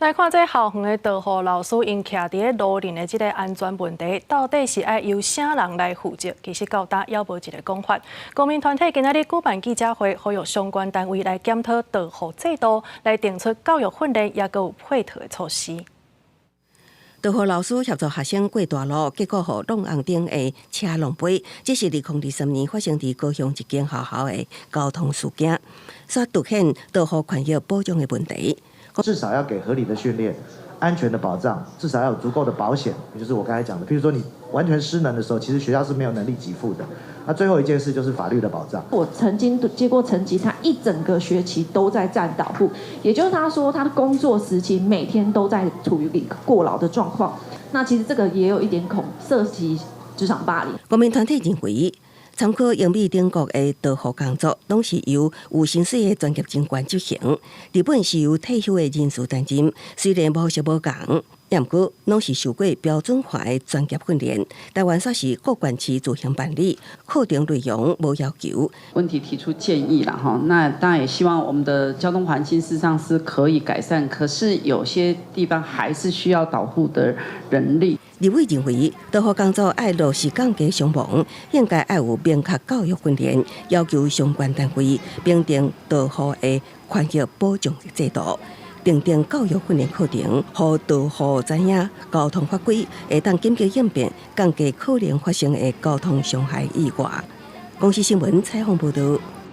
來看這校園的導護老師𪜶徛佇咧路頂的這个安全問題，到底是愛由啥人來負責？其實到今猶無一个講法。公民團體今仔日舉辦記者會，呼籲相關單位來檢討導護制度，來定出教育訓練猶閣有配套的措施。導護老師協助學生過大路，結果予撞紅燈的車撞飛。這是2023年發生佇高雄一間學校的交通事件，煞凸顯導護權益保障的問題。至少要給合理的訓練、安全的保障，至少要有足夠的保險，也就是我剛才講的，譬如說你完全失能的時候，其實學校是沒有能力給付的。那最後一件事就是法律的保障。我曾經接過層級，他一整個學期都在站導護，也就是他說他的工作時期每天都在處於過勞的狀況。那其實這個也有一點恐涉及職場霸凌。公民團體認為，參考英美等國的導護工作，攏是由有薪水的專業人員執行。日本是由退休的人士擔任，雖然模式無仝，毋過攏是受過標準化的專業訓練。台灣煞是各縣市自行辦理，課程內容無要求。問題提出建議啦，哈，那當然也希望我們的交通環境事實上是可以改善，可是有些地方還是需要導護的人力。立委認為，導護工作愛落實降低傷亡，應該愛有明確教育訓練，要求相關單位訂定導護的權益保障制度，訂定教育訓練課程，予導護知影交通法規，會當緊急應變，降低可能發生的交通傷害意外。公視新聞採訪報導。